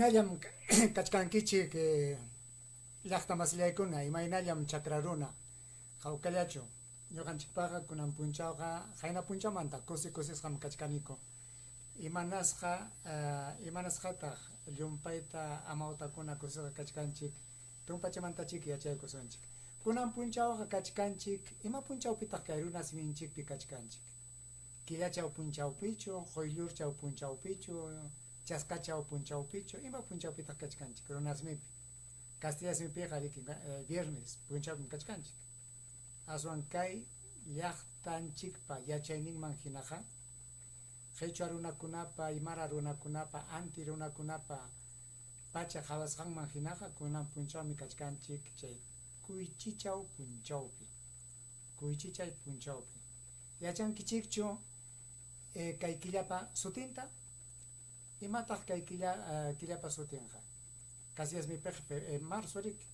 Imaynallam kachkankichik llaqtamasillaykuna, imaynallam chakra runa, hawkallachu? Ñuqanchikpaqqa kunan punchawqa qayna punchawmanta kusi kusisqam kachkaniku. Imanasqa imanasqataq llumpayta amawtakuna kusisqa kachkanchik? Tumpachamantachik yachaykusunchik. Kunan punchawqa kachkanchik, ima punchawpitaq kay runa siminchikpi kachkanchik? Killachaw punchawpichu, quyllurchaw punchawpichu, chaskachaw punchawpichu, ima punchawpitaq kachkanchik runa simipi? Castilla simipiqa riki viernes punchawpim kachkanchik. Aswan kay llaqtanchikpa yachayninman hinaqa, qhichwa runakunapa, aymara runakunapa, anti runakunapa pacha qhawasqanman hinaqa kunan punchawmi kachkanchik chay kuychichaw punchawpi. Kuychichay punchawpi. Yachankichikchu kay killapa sutinta? Imataq kay killa killapa sutinqa? Casillasmipiqa marzo riki.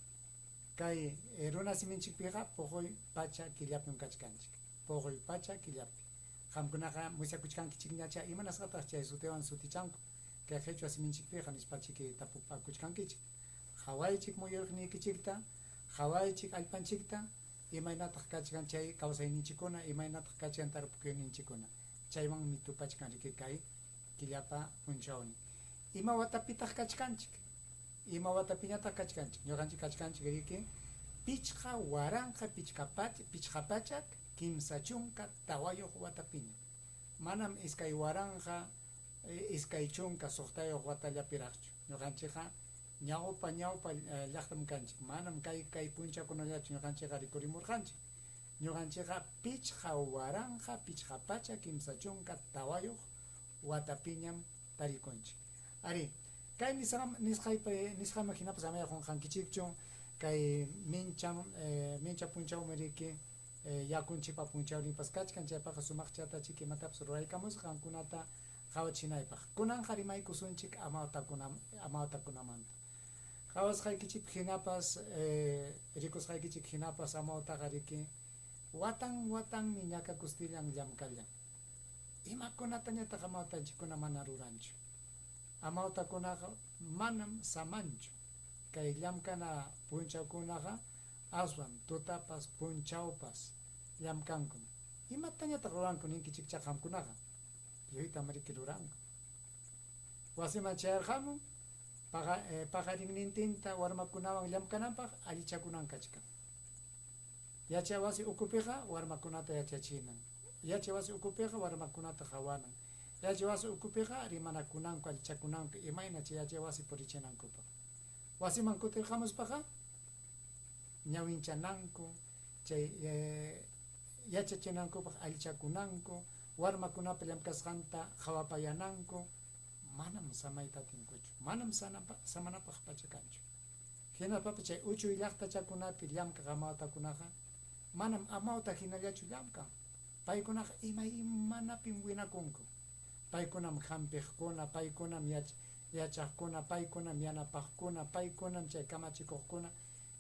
Kay runa siminchikpiqa puquy pacha killapim kachkanchik. Puquy pacha killapi. Qamkunaqa musyakuchkankichikñachá imanasqataq chay sutiwan sutichanku kay qhichwa siminchikpiqa nispachiki tapupakuchkankichik. Qhawaychik muyuriqniykichikta, qhawaychik allpanchikta, imaynataq kachkan chay kawsayninchikkuna, imaynataq kachkan tarpukuyninchikkuna. Chaywanmi tupachkan riki kay killapa punchawnin. Ima watapitaq kachkanchik? Ima watapiñataq kachkanchik? Ñuqanchik kachkanchik riki 5534 watapiña. Manam 2026 watallapiraqchu. Ñuqanchikqa ñawpa ñawpa llaqtam kanchik. Manam kay kay punchakunallachu ñuqanchikqa rikurimurqanchik. Ñuqanchikqa 5534 watapiñam tarikunchik. Arí, kay nisqaypi nisqayman hinapas amaya qunqankichikchu kay mincham mincha punchawmi riki yakunchikpa punchawninpas kachkan, chaypaqqa sumaqchatachik imatapas ruraykamusqa qamkunata qawachinaypaq. Kunanqa rimaykusunchik amawtakunamanta. Qawasqaykichikpi hinapas rikusqaykichik hinapas amawtaqa riki watan watanmi ñakakustillan llamkallan. Imakunatañataq amawtanchikkuna mana ruranchu? Amawtakunaqa manam samanchu. Kay llamkana punchawkunaqa aswan tutapas punchawpas llamkankum. Imatañataq ruranku ninkichikchá qamkunaqa? Lluytam riki ruranku. Wasiman chayarqamun paqarinnintinta warmakunawan llamkananpaq allichakunan kachkan. Yachay wasi ukupiqa warmakunata yachachinan. Yachay wasi ukupiqa warmakunata qawanan. Yachay wasi ukupiqa rimanakunanku, allichakunanku imayna chay yachay wasi purichinankupaq. Wasiman kutirqamuspaqa ñawinchananku, chay yachachinankupaq allichakunanku, warmakunapa llamkasqanta qawapayananku, manam samayta atinkuchu, manam samanapaq pacha kanchu. Hinaspapas chay uchuy llaqtachakunapi llamkaq amawtakunaqa manam amawta hinallachu llamkan. Paykunaqa imaymanapim winakunku. Paykunam hampiqkuna, paykunam yachaqkuna, paykunam yanapaqkuna, paykunam chay kamachikuqkuna,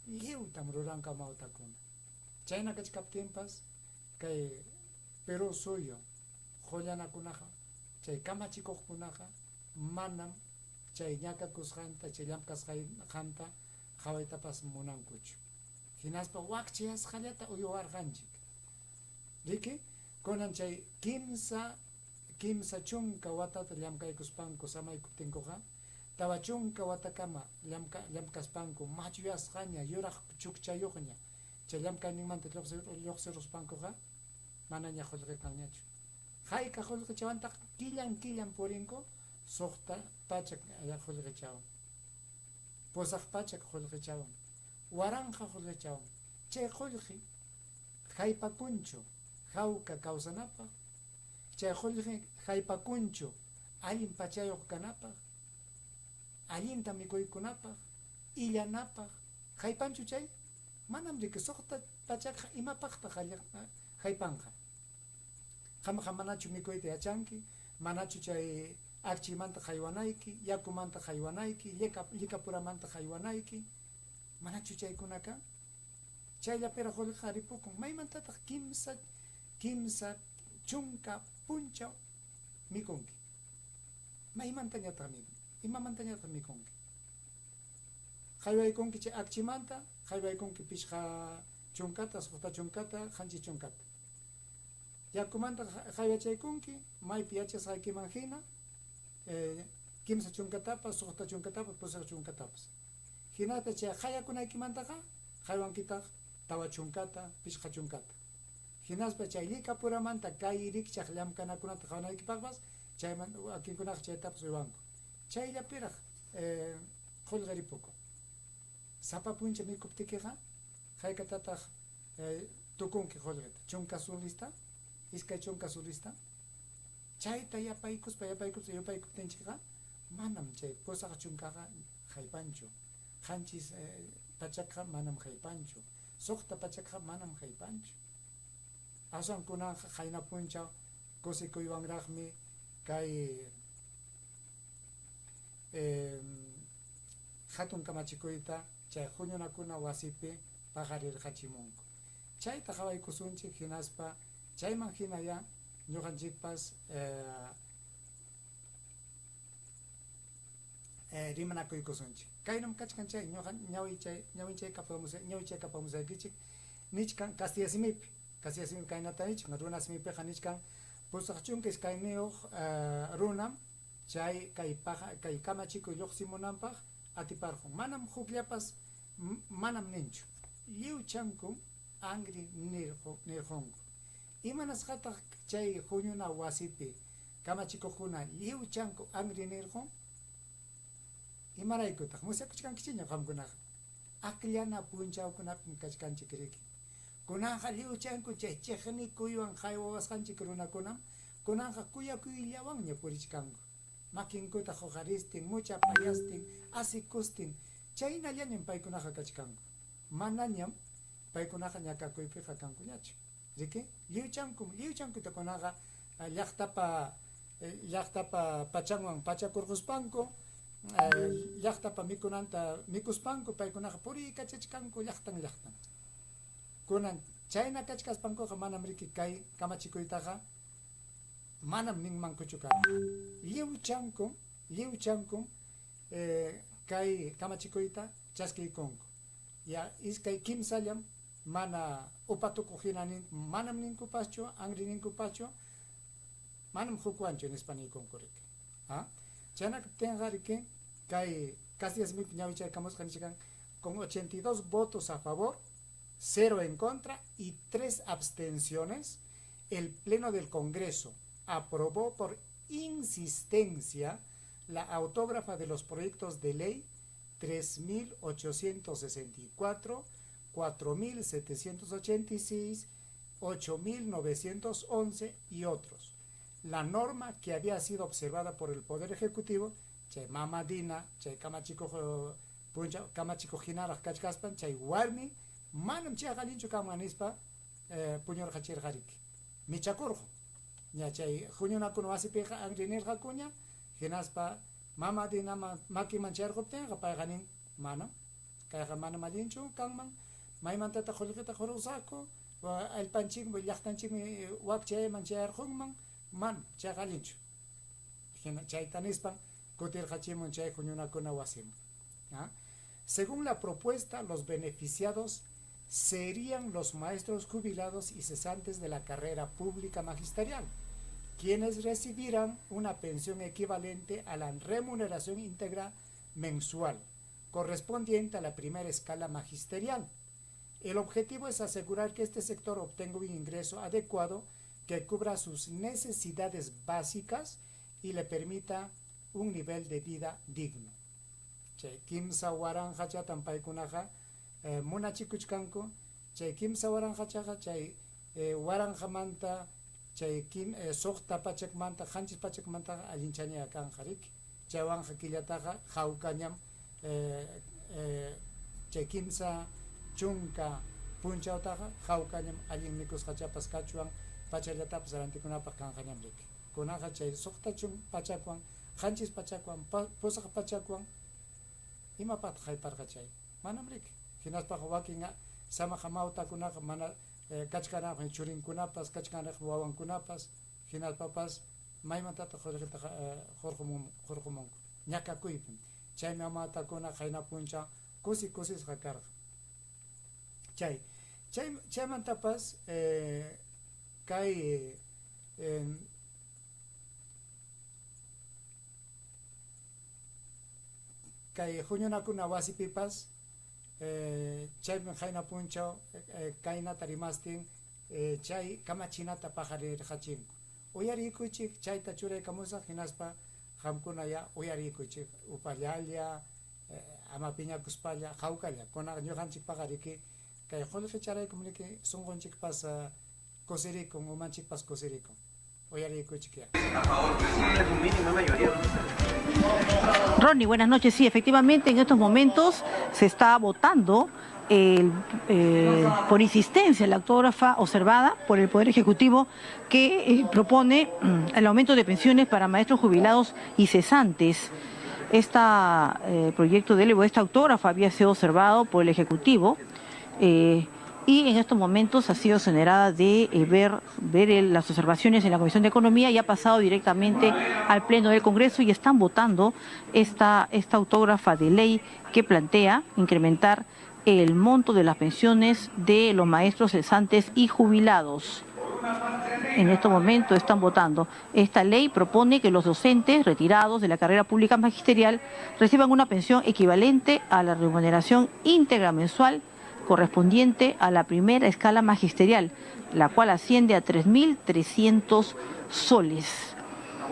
lliwtam ruranku amawtakuna. Chayna kachkaptinpas kay Perú suyu qullanakunaqa, chay kamachikuqkunaqa manam chay ñakakusqanta, chay llamkasqanta qawaytapas munankuchu. Hinaspa wakchayasqallata uywarqanchik. Riki, kunan chay 30 watata llamkaykuspanku samaykuptinkuqa, 40 watakama llamkaspanku machuyasqaña, yuraq chukchayuqña, chay llamkayninmanta lluqsiruspankuqa manaña qullqi kanñachu. Hayka qullqichawantaq killan killan purinku? 600 qullqichawan, 800 qullqichawan, 1000 qullqichawan. Chay qullqi haypakunchu hawka kawsanapaq? Chay qullqi haypakunchu allin pachayuq kanapaq, allinta mikuykunapaq, illanapaq? Haypanchu chay? Manam riki, 600qa imapaqtaq haypanqa? Qamqa manachu mikuyta yachanki? Manachu chay akchiymanta haywanayki, yakumanta haywanayki, llikapuramanta haywanayki? Manachu chaykuna kan? Chayllapiraq qullqiqa ripukun. Maymantataq 30 punchaw mikunki? Maymantañataq mikunki? Imamantañataq mikunki? Haywaykunki chay akchimanta, haywaykunki 50 chunkata, 60 chunkata, 70 chunkata. Yakumanta haywachaykunki, maypi yachasqaykiman hina, 30 chunkatapas, 60 chunkatapas, 80 chunkatapas. Hinata chay hayakunaykimantaqa, haywankitaq 40 chunkata, 50 chunkata. Hinaspa chay llikapuramanta kay rikchaq llamkanakunata qawanaykipaqpas, chayman wakinkunaqa chaytapas uywanku. Chayllapiraq qullqi ripukun. Sapa punchaw mikuptikiqa, haykatataq tukunki qullqita? 10 sulista, 20 sulista. Chayta yapaykuspa, yapaykuspa, yupaykuptinchikqa, manam chay 80 chunkaqa haypanchu. 700ka manam haypanchu. 600ka manam haypanchu. Aswan kunanqa qayna punchaw kusikuywanraqmi kay hatun kamachikuyta chay huñunakuna wasipi paqarirqachimunku. Chayta qawaykusunchik hinaspa chayman hinayá ñuqanchikpas rimanakuykusunchik. Kaynam kachkan chay ñuqa ñawichay ñawinchaykapamusaykichik nichkan kastilla simipi. Kastilla simipi kaynata nichkan, runa simipiqa nichkan 82 runam chay kay paqa kay kamachikuy lluqsimunanpaq atiparqun. Manam hukllapas manam ninchu. Lliwchankum anri nirqunku. Imanasqataq chay huñuna wasipi kamachikuqkuna lliwchanku anri nirqun? Imaraykutaq? Musyakuchkankichikñam qamkunaqa. Akllana punchawkunapim kachkanchik riki. Kunanqa lliwchanku chay chiqnikuywan haywawasqanchik runakunam kunanqa kuyakuyllawanña purichkanku. Makinkuta huqaristin, muchapayastin, asikustin, chaynallañam paykunaqa kachkanku. Manañam paykunaqa ñakakuypiqa kankuñachu. Riki? Lliwchankum, lliwchankuta kunaqa llaqtapa llaqtapa pachanwan pachakurquspanku, llaqtapa mikunanta mikuspanku paykunaqa puriykachachkanku llaqtan llaqtan. Kunan chayna kachkaspankuqa manam riki kay kamachikuytaqa manam ninmankuchu karqa. Lliwchankum, lliwchankum kay kamachikuyta chaskiykunku. Ya iskay kimsallam mana upatukuq hina nin, manam ninkupaschu, anri ninkupaschu, manam hukwanchu nispa niykunku riki. ¿Ah? Chayna kaptinqa riki kay kastilla simipi ñawichaykamusqa nichkan con 82 votos a favor, 0 en contra y 3 abstenciones, el Pleno del Congreso aprobó por insistencia la autógrafa de los proyectos de ley 3864, 4786, 8911 y otros. La norma que había sido observada por el Poder Ejecutivo, chay mama Dina, chay kamachikuq puncha kamachikuq hinaraq kachkaspan, chay warmi manam chayqa allinchu kanman nispa puñurqachirqariki. Michakurqun. Ña chay huñunakuna wasipiqa anri nirqakuña, hinaspa mama Dina makiman chayarquptinqa payqa nin, manam, kayqa manam allinchu kanman, maymantataq qullqita qurusaqku, allpanchikmi, llaqtanchikmi wakchayman chayarqunman, manam chayqa allinchu. Hina chayta nispan kutirqachimun chay huñunakuna wasiman. ¿Ah? Según la propuesta, los beneficiados serían los maestros jubilados y cesantes de la carrera pública magisterial, quienes recibirán una pensión equivalente a la remuneración íntegra mensual, correspondiente a la primera escala magisterial. El objetivo es asegurar que este sector obtenga un ingreso adecuado que cubra sus necesidades básicas y le permita un nivel de vida digno. Chay 3000 chatam paykunaqa munachikuchkanku, chay 3000 chaqa chay waranqamanta chay 600manta 700mantaqa allinchaña kanqa riki. Chaywanqa killataqa hawkañam chay 30 punchawtaqa hawkañam allin mikusqachapas kachwan, pachallatapas rantikunapaq kanqañam riki. Kunanqa chay 600wan, 700wan, 800wan imapaqtaq hayparqa chay? Manam riki. Hinaspaqa wakin samaq amawtakunaqa mana kachkanraqmi churinkunapas, kachkanraqmi wawankunapas, hinaspapas maymantataq qullqitaqa hurqumunku? Ñakakuypim. Chaymi amawtakuna qayna punchaw Kusi kusisqa karqa. Chay chay chaymantapas kay kay huñunakuna wasipipas chaymi qayna punchaw kaynata rimastin chay kamachinata paqarirqachinku. Uyariykuychik, chayta churaykamusaq hinaspa qamkunayá uyariykuychik upallalla, ama piñakuspalla, hawkalla. Kunan ñuqanchikpaqa riki kay qullqicharaykum riki sunqunchikpas kusirikun, umanchikpas kusirikun. Uyariykuychikyá. Ronnie, buenas noches. Sí, efectivamente, en estos momentos se está votando el, por insistencia la autógrafa observada por el Poder Ejecutivo que propone el aumento de pensiones para maestros jubilados y cesantes. Este proyecto de ley o esta autógrafa había sido observado por el Ejecutivo y en estos momentos ha sido exonerada de ver las observaciones en la Comisión de Economía y ha pasado directamente al Pleno del Congreso y están votando esta autógrafa de ley que plantea incrementar el monto de las pensiones de los maestros cesantes y jubilados. En estos momentos están votando. Esta ley propone que los docentes retirados de la carrera pública magisterial reciban una pensión equivalente a la remuneración íntegra mensual correspondiente a la primera escala magisterial, la cual asciende a 3.300 soles.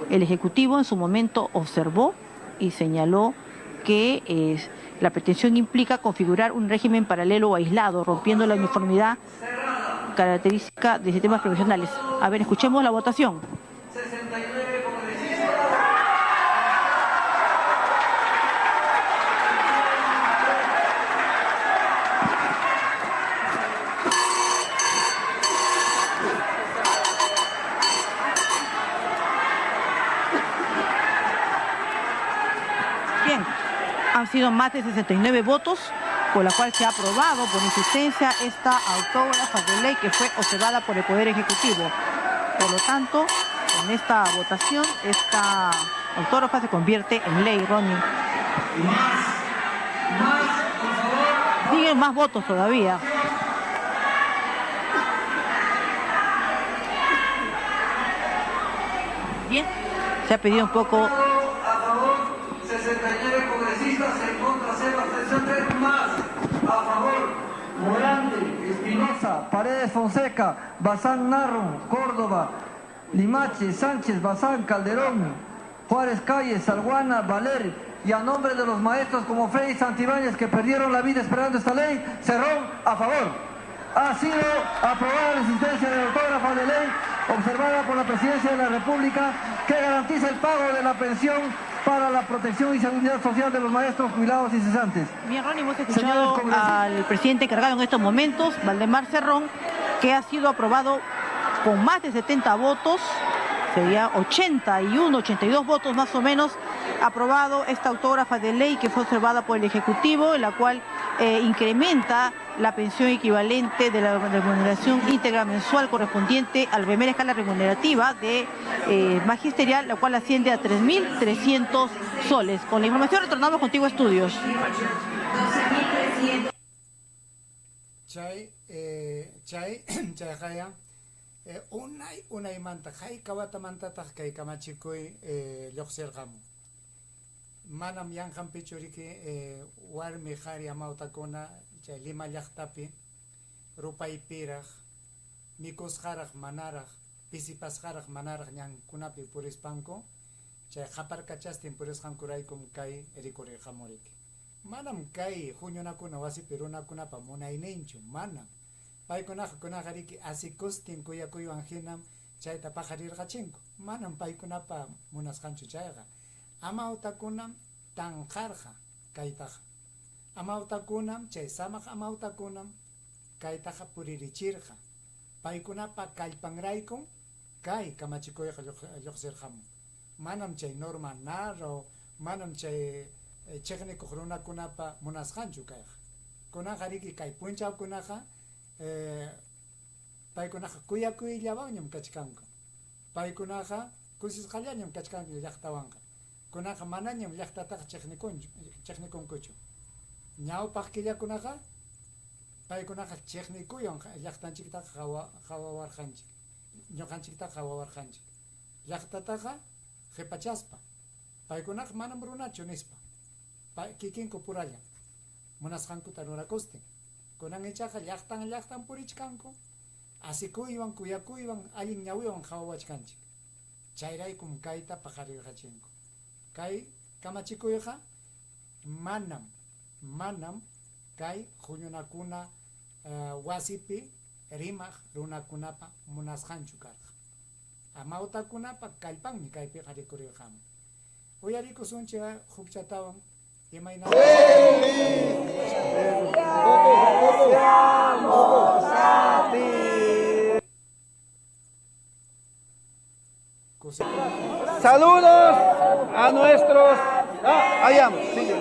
El Ejecutivo en su momento observó y señaló que la pretensión implica configurar un régimen paralelo o aislado, rompiendo la uniformidad característica de sistemas profesionales. A ver, escuchemos la votación. Bien, han sido más de 69 votos, con la cual se ha aprobado por insistencia esta autógrafa de ley que fue observada por el Poder Ejecutivo. Por lo tanto, con esta votación, esta autógrafa se convierte en ley, Ronnie. Siguen más votos todavía. Bien, se ha pedido un poco... A favor, 69 congresistas, en contra, 0, abstención, 3 más. A favor, Morante, Espinosa, Paredes Fonseca, Bazán Narro, Córdoba, Limache, Sánchez, Bazán, Calderón, Juárez Calles, Salguana, Valer, y a nombre de los maestros como Freddy Santibáñez que perdieron la vida esperando esta ley, Cerrón a favor. Ha sido aprobada la existencia de la autógrafa de ley observada por la Presidencia de la República que garantiza el pago de la pensión para la protección y seguridad social de los maestros jubilados y cesantes. Bien, Ronnie, hemos escuchado al presidente encargado en estos momentos, Valdemar Cerrón, que ha sido aprobado con más de 70 votos, sería 81, 82 votos más o menos, aprobado esta autógrafa de ley que fue observada por el Ejecutivo, en la cual incrementa la pensión equivalente de la remuneración íntegra mensual correspondiente a la primera escala remunerativa de magisterial, la cual asciende a 3.300 soles. Con la información retornamos contigo a estudios. Chay, chay, chayqaya unay unaymanta hayka watamantataq kay kamachikuy lluqsirqamun. Manam yanqanpichu riki warmi qhari amawtakuna chay Lima llaqtapi rupaypiraq, mikusqaraq manaraq, pisipasqaraq manaraq ñankunapi purispanku, chay qaparkachastin purisqankuraykum kay rikurirqamuriki. Manam kay huñunakuna wasipi runakunapa munayninchu, manam. Paykunaqa kunaqa riki asikustin kuyakuywan hinam chayta paqarirqachinku. Manam paykunapa munasqanchu chayqa. Amawtakunam tanqarqa kaytaqa. Amawtakunam, chay samaq amawtakunam kaytaqa puririchirqa. Paykunapa kallpanraykum kay kamachikuyqa lluqsirqamun. Manam chay Norma Narro, manam chay chiqnikuq runakunapa munasqanchu kayqa. Kunanqa riki kay punchawkunaqa paykunaqa kuyakuyllawanñam kachkanku. Paykunaqa kusisqallañam kachkanku llaqtawanqa. Kunaqa manañam llaqtataqa chiqnikunkuchu. Ñawpaq killakunaqa paykunaqa chiqnikuywan llaqtanchiktaqa qawawarqanchik, ñuqanchiktaqa qawawarqanchik. Llaqtataqa qipachaspa, paykunaqa manam runachu nispa, kikinku purallan munasqankuta rurakustin. Kunan ichaqa llaqtan llaqtan purichkanku, asikuywan, kuyakuywan, allin ñawiwan qawawachkanchik. Chayraykum kayta paqarirqachinku. Kay kamachikuyqa manam, manam kay huñunakuna wasipi rimaq runakunapa munasqanchu karqa. Amawtakunapa kallpanmi kaypiqa rikurirqamun. Uyarikusunchik hukchatawan imayna. Saludos a nuestros. Ah, allá, sigue.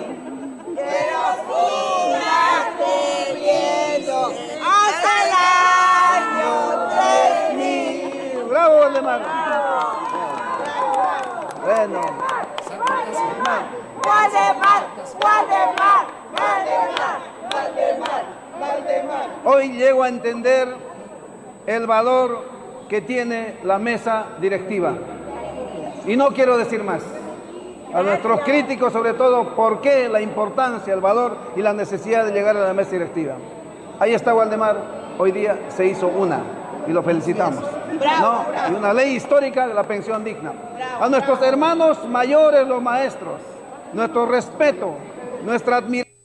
Que los sigas queriendo hasta el año 3000. Bravo, Waldemar. Bueno. Waldemar, Waldemar, Waldemar, Waldemar, Waldemar. Hoy llego a entender el valor que tiene la mesa directiva. Y no quiero decir más. A nuestros críticos, sobre todo, por qué la importancia, el valor y la necesidad de llegar a la mesa directiva. Ahí está Waldemar, hoy día se hizo una y lo felicitamos. ¿No? Y una ley histórica de la pensión digna. A nuestros hermanos mayores, los maestros, nuestro respeto, nuestra admiración.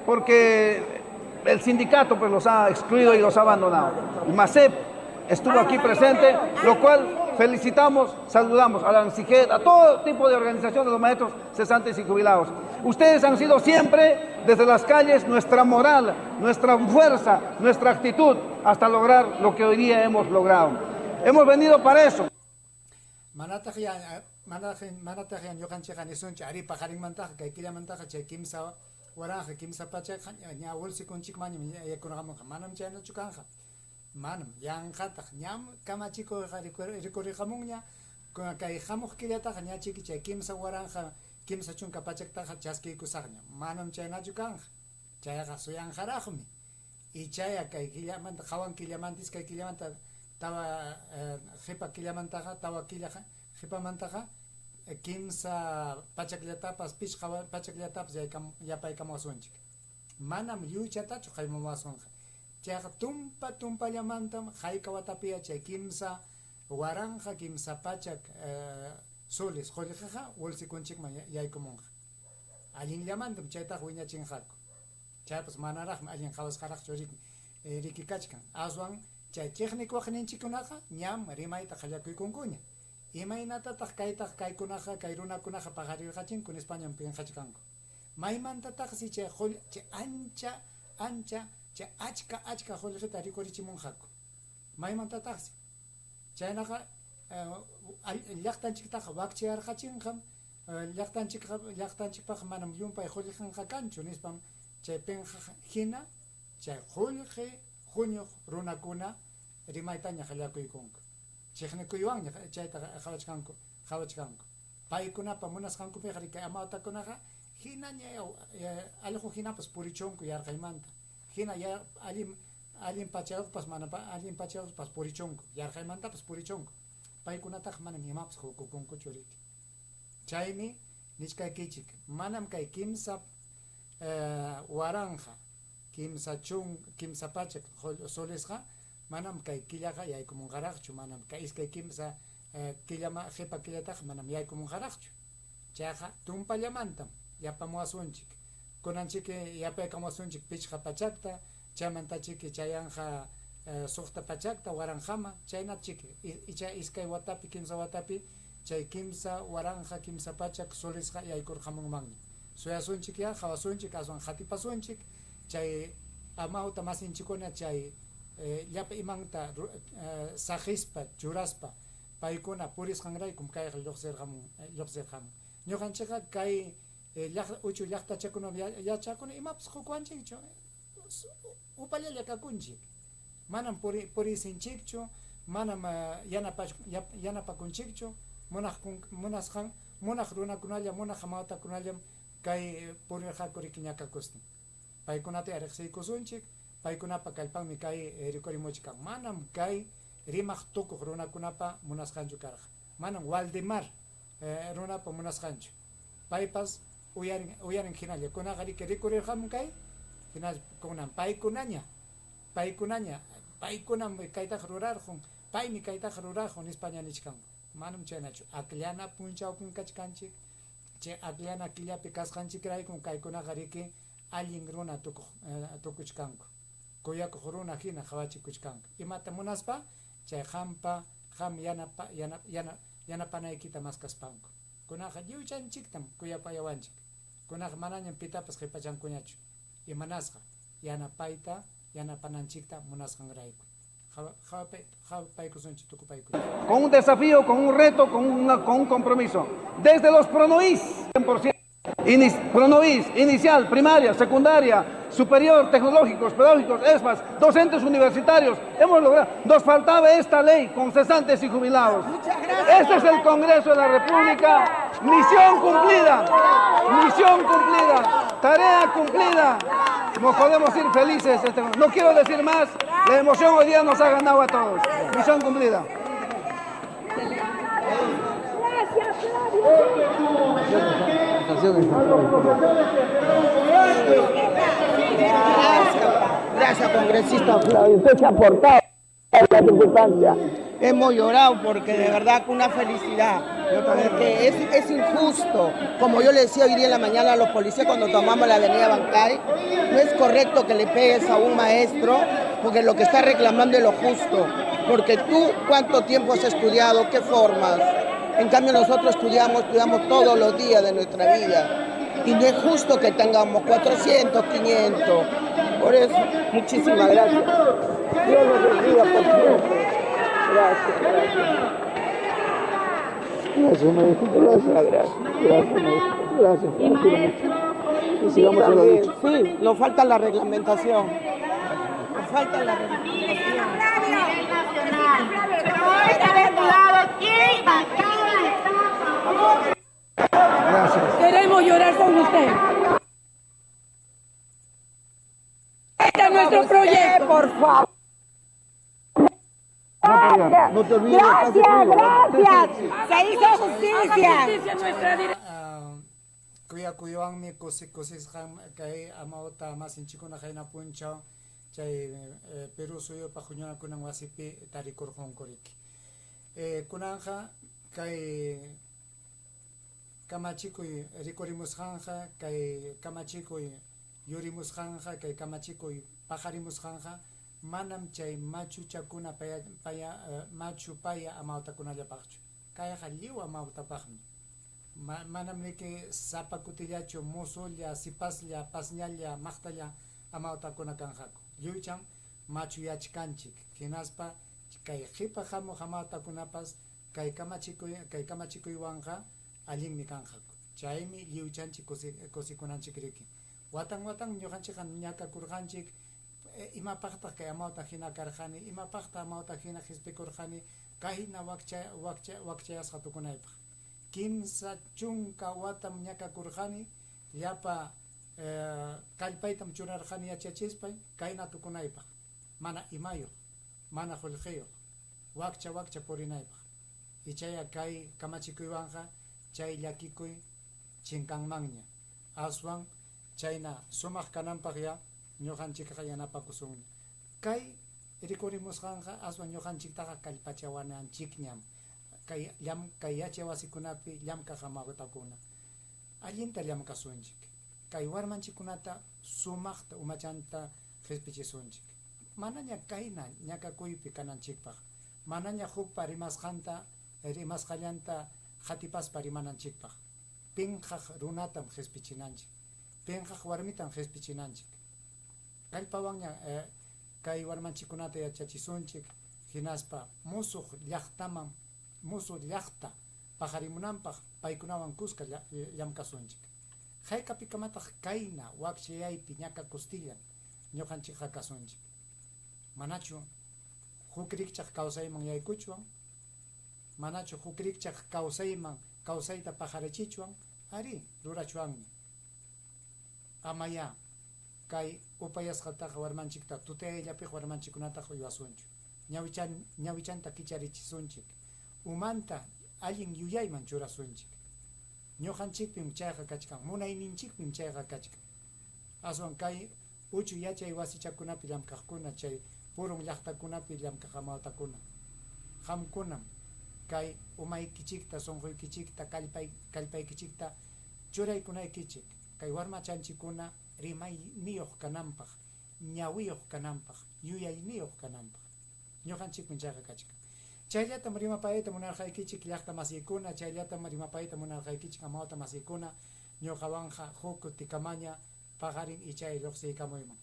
Porque el sindicato pues, los ha excluido y los ha abandonado. El MASEP estuvo aquí presente, lo cual felicitamos, saludamos a la ANSIGED, a todo tipo de organización de los maestros cesantes y jubilados. Ustedes han sido siempre, desde las calles, nuestra moral, nuestra fuerza, nuestra actitud, hasta lograr lo que hoy día hemos logrado. Hemos venido para eso. Manataq ya manataq ya ñuqanchikqa nisunchu arí paqarinmantaqa kay killamantaqa chay kimsa waranqa kimsa pachakqa ña wulsikunchikmanñam yaykurqamunqa manam chaynachu kanqa manam yanqataq ñam kamachikuyqa rikuriqamunña kay hamuq killataqa ña chiki chay kimsa waranqa kimsa chunka pachaktaqa chaskiykusaqña manam chaynachu kanqa chayqa suyanqaraqmi ichaya kay killamanta qawan killamanta iskay killamanta tawa qipa killamantaqa tawa killa qipamantaqa kimsa pachakllatapas pichqa pachakllatapas yapaykamuwasunchik manam lliwchatachu qaymamuwasunqa chayqa tumpa tumpallamantam hayka watapiya chay kimsa waranqa kimsa pachak soles qullqiqa wulsikunchikman yaykumunqa allinllamantam chaytaqa wiñachinqaku chaypas manaraqmi allin qawasqaraqchu riki kachkan aswan chay chiqnikuwaqninchikkunaqa ñam rimayta qallakuykunkuña imaynatataq kaytaq kaykunaqa kay runakunaqa paqarirqachinku nispañam pinqachkanku maymantataqsi chay chay ancha ancha chay achka achka qullqita rikurichimunqaku maymantataqsi chaynaqa llaqtanchiktaqa wakchayarqachinqam llaqtanchikqa llaqtanchikpaqqa manam llumpay qullqinqa kanchu nispam chay pinqaq hina chay qullqi huñuq runakuna rimaytaña qallakuykunku chiqnikuywanña chayta qawachkanku qawachkanku paykunapa munasqankupiqa riki amawtakunaqa hinaña allqu hinapas purichunku yarqaymanta hina allin allin pachayuqpas mana allin pachayuqpas purichunku yarqaymantapas purichunku paykunataqa manam imapas qukukunkuchu riki chaymi nichkaykichik manam kay kimsa waranqa kimsa chun kimsa pachak solesqa manam kay killaqa yaykumunqaraqchu manam kay iskay kimsa killama qipa killataqa manam yaykumunqaraqchu chayqa tumpallamantam yapamuwasunchik kunanchiki yapaykamuwasunchik pichqa pachakta chaymantachiki chayanqa suqta pachakta waranqama chaynachiki icha iskay watapi kimsa watapi chay kimsa waranqa kimsa pachak solesqa yaykurqamunmanña suyasunchik ya qawasunchik aswan qatipasunchik chay amawta masinchikuna chay llapa imanta saqispa churaspa paykuna purisqanraykum kayqa lluqsirqamun lluqsirqamun ñuqanchikqa kay uchuy llaqtachakuna yachakuna imapas qukuwanchikchu upallalla kakunchik manam puriysinchikchu manam yanapakunchikchu munasqan Munaq runakunallam, munaq hamawtakunallam kay purirqaku riki ñakakustin. Paykunatayá riqsiykusunchik, paykunapa kallpanmi kay rikurimuchkan. Manam kay rimaq tukuq runakunapa munasqanchu karqa. Manam Waldemar runapa munasqanchu. Paypas uyarin uyarin hinalla. Kunaqa riki rikurirqamun kay hinaspa kunan paykunaña paykunaña paykunam kaytaqa rurarqun, paymi kaytaqa rurarqun nispaña nichkanku. Manam chaynachu. Akllana punchawpim kachkanchik. Chay akllana killapi kasqanchikraykum kaykunaqa riki allin runa tukuq tukuchkanku. Kuyakuq runa hina qawachikuchkanku. Imata munaspa? Chay qampa qam yanapa yana yana yanapanaykita maskaspanku. Kunaqa lliwchanchiktam kuyapayawanchik. Kunaqa manañam pitapas qipachankuñachu. Imanasqa? Yanapayta yanapananchikta munasqanrayku. Qawapaykusunchik tukupaykuy. Con un desafío, con un reto, con, una, con un compromiso. Desde los PRONOIS, 100%, PRONOIS, inicial, primaria, secundaria, superior, tecnológicos, pedagógicos, ESMAS, docentes universitarios, hemos logrado, nos faltaba esta ley con cesantes y jubilados. Este es el Congreso de la República, misión cumplida, misión cumplida, tarea cumplida. Nos podemos ir felices. No quiero decir más, la emoción hoy día nos ha ganado a todos. Misión cumplida. Gracias, gracias, congresista Flavio. Usted se ha aportado a la circunstancia. Hemos llorado porque de verdad con una felicidad, porque es injusto. Como yo le decía hoy día en la mañana a los policías cuando tomamos la avenida Bancay, no es correcto que le pegues a un maestro porque lo que está reclamando es lo justo. Porque tú, ¿cuánto tiempo has estudiado? ¿Qué formas? En cambio nosotros estudiamos, estudiamos todos los días de nuestra vida. Y no es justo que tengamos 400, 500. Por eso, muchísimas gracias. Dios los bendiga por siempre. Gracias, gracias. Gracias, maestro. Gracias, gracias. Gracias, maestro. Gracias. Y sigamos en la lucha. Sí, nos falta la reglamentación. Nos falta la reglamentación. Gracias. Queremos llorar con usted. Este es nuestro proyecto. Por favor. No te olvides. Gracias, gracias. Se hizo justicia. Justicia en nuestra dirección. Kuyakuywanmi kusi kusisqam kay amawta masinchikkuna qayna punchaw chay Perú suyupaq huñunakunan wasipi tarikurqunku riki. Kunanqa kay kamachikuy rikurimusqanqa, kay kamachikuy yurimusqanqa, kay kamachikuy paqarimusqanqa manam chay machuchakuna paya, paya, machu paya amawtakunallapaqchu. Kayqa lliw amawtapaqmi. Manam riki sapa kutillachu musulla, sipaslla, pasñalla, maqtalla amawtakuna kanqaku. Lliwchan machuyachkanchik. Hinaspa kay qipa hamuq amawtakunapas kay kamachikuy kay kamachikuywanqa allinmi kanqaku. Chaymi lliwchanchik kusikunanchik riki. Watan watan ñuqanchikqa ñakakurqanchik imapaqtaq kay amawta hina karqani, imapaqtaq amawta hina qispikurqani, kayna wakcha wakcha wakchayasqa tukunaypaq. 30 watam ñakakurqani, llapa kallpaytam churarqani yachachispay kayna tukunaypaq, mana imayuq, mana qullqiyuq, wakcha wakcha purinaypaq. Ichaya kay kamachikuywanqa chay llakikuy chinkanmanña. Aswan chayna sumaq kananpaqya ñuqanchikqa yanapakusunña. Kay rikurimusqanqa aswan ñuqanchiktaqa kallpachawananchikñam. Kay llam kay yachay wasikunapi llamkaq amawtakuna. Allinta llamkasunchik. Kay warmanchikkunata sumaqta umachanta qispichisunchik. Manaña kayna ñakakuypi kananchikpaq, manaña hukpa rimasqanta rimasqallanta qatipaspa rimananchikpaq. Pinqaq runatam qispichinanchik. Pinqaq warmitam qispichinanchik. Kallpawanña kay warmanchikkunata yachachisunchik hinaspa musuq llaqtaman musuq llaqta paqarimunanpaq paykunawan kuska llamkasunchik. Haykapikamataq kayna wakchayaypi ñakakustillan ñuqanchikqa kasunchik. Manachu huk rikchaq kawsayman yaykuchwan? Manachu huk rikchaq kawsayman Kawsayta paqarichichwan? Arí, rurachwanmi. Amayá kay upayasqataqa warmanchikta tutayayllapiqa warmanchikkunataqa uywasunchu. Ñawichan, ñawichanta kicharichisunchik. Umanta allin yuyayman churasunchik. Ñuqanchikpim chayqa kachkan, munayninchikpim chayqa kachkan. Aswan kay uchu yachay wasichakunapi llamkaqkuna, chay purun llaqtakunapi llamkaq amawtakuna, qamkunam kay umaykichikta, sunquykichikta, kallpay, kallpaykichikta churaykunaykichik kay warmachanchikkuna rimayniyuq kananpaq, ñawiyuq kananpaq, yuyayniyuq kananpaq. Ñuqanchikpim chayqa kachkan. Chayllatam rimapayayta munarqaykichik llaqta masiykuna, chayllatam rimapayayta munarqaykichik amawta masiykuna, ñuqawanqa huk kutikamaña paqarin ichay lluqsiykamuyman.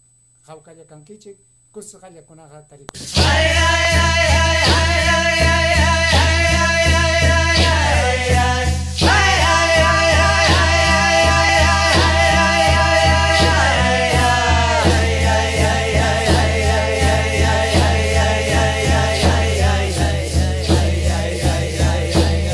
Hawkalla kankichik, kusisqalla kunaqa tarikuychik.